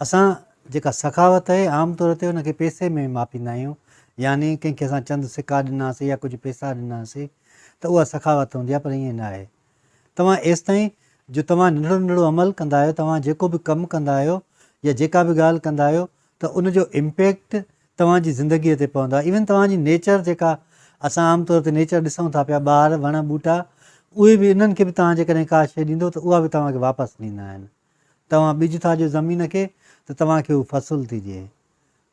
اسان جيڪا سخاوت آهي عام طور تي ان کي پئسي ۾ ماپيندا آهيون يعني ڪنهن کي اسان چند سڪا ڏناسي يا ڪجهه پئسا ڏناسي ته اها سخاوت هوندي آهي پر ائين نه آهي. توهان ايستائين جو توهان ننڍڙو ننڍڙو عمل ڪندا آهيو توهان جيڪو به ڪم ڪندا آهيو يا جيڪا به ڳالهه ڪندا آهيو ته ان جو امپيڪٽ توهان جي زندگيء تي پوندو آهي ايون توهان جي نيچر جيڪا اسان عام طور تي نيچر ڏسون ٿا پيا ٻار وڻ ٻوٽا اهي به انهن کي به توهان جيڪڏهن ڪا شيء ڏيندو ته اها به توهان کي واپس ڏيندا آهن. توهان ٻج ٿا ڏيو زمين کي ته توهان کي هو فصل ٿي ڏئي.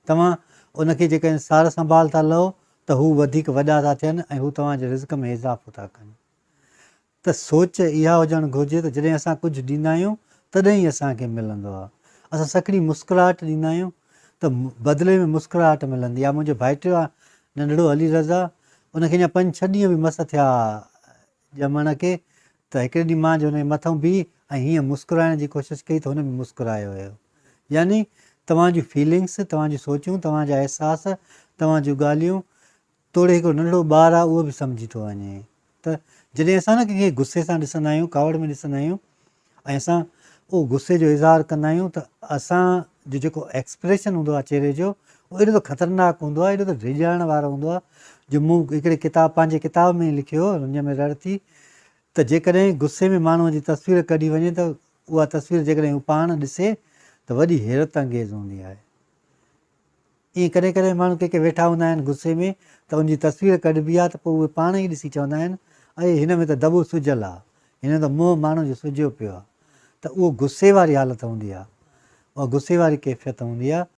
توهان ان کي جيڪڏهن سار سنڀال ٿا لهو ته هو وڌيڪ وڏا ٿا ٿين ۽ هو توهان جي رزق ۾ اضافو ٿا ڪن. ته سوچ اها هجڻ گهرجي ته جڏهن اسان ڪجهه ڏيندا آهيون تڏهن ئي اسان کي ملندو آهي. اسان سکڻي مسڪراهٽ ڏيندا آهيون ته بدلي ۾ مسڪراهٽ ملندي آهي. منهنجو ڀائٽيو آهي ننڍڙو علي رضا ان کي اڃا پنج ڇهه ڏينهن به مس ٿيا ڄمڻ کي ته هڪڙي ڏينهن مان جو هن جي مٿئون بيهي ۽ هيئن مسڪرائڻ جي ڪوشش ڪئي ته هن به مسڪرايو هيو. يعني توهان جون فيلنگس، توهان جون سوچون، توهان جا احساس، توهان جون ڳالهيون توڙي هڪڙو ننڍڙو ٻار آهي اهو به سمجهي ٿو وڃي ته جڏهن اسان نه ڪنهن کي غصي سان ڏسندا آهيون، ڪاوڙ ۾ ڏسندا آهيون ۽ اسان اهو غصي جو اظهار ڪندا آهيون ته اسان جو جيڪو ايڪسپريشن هوندو آهي چهري جو اهو ايڏو ته خطرناڪ هوندو آهي ايڏو ته ڊيڄارڻ وارو هوندو آهي جو مون هڪڙي ڪتاب پنهنجي ڪتاب ۾ لکيو هو رڃ ۾ رڙ ٿي ته جيڪڏهن غصي ۾ ماڻهوء جي تصوير ڪڍي وڃي ته اها تصوير جيڪڏهن هو پاڻ ڏسي ته وڏي حيرت انگيز هوندي آهي. ائين ڪڏهن ڪڏهن ماڻهو ڪي ڪي ويٺا هوندا آهن غصي ۾ ته ان جي تصوير ڪڍبي آهي ته پوء اهي پاڻ ئي ڏسي چوندا آهن اي هن ۾ ته دٻو سجل آهي، هن ۾ ته منهن ماڻهو جو سجيو پيو آهي ته اهو غصي واري حالت هوندي آهي، اها غصي واري ڪيفيت هوندي آهي.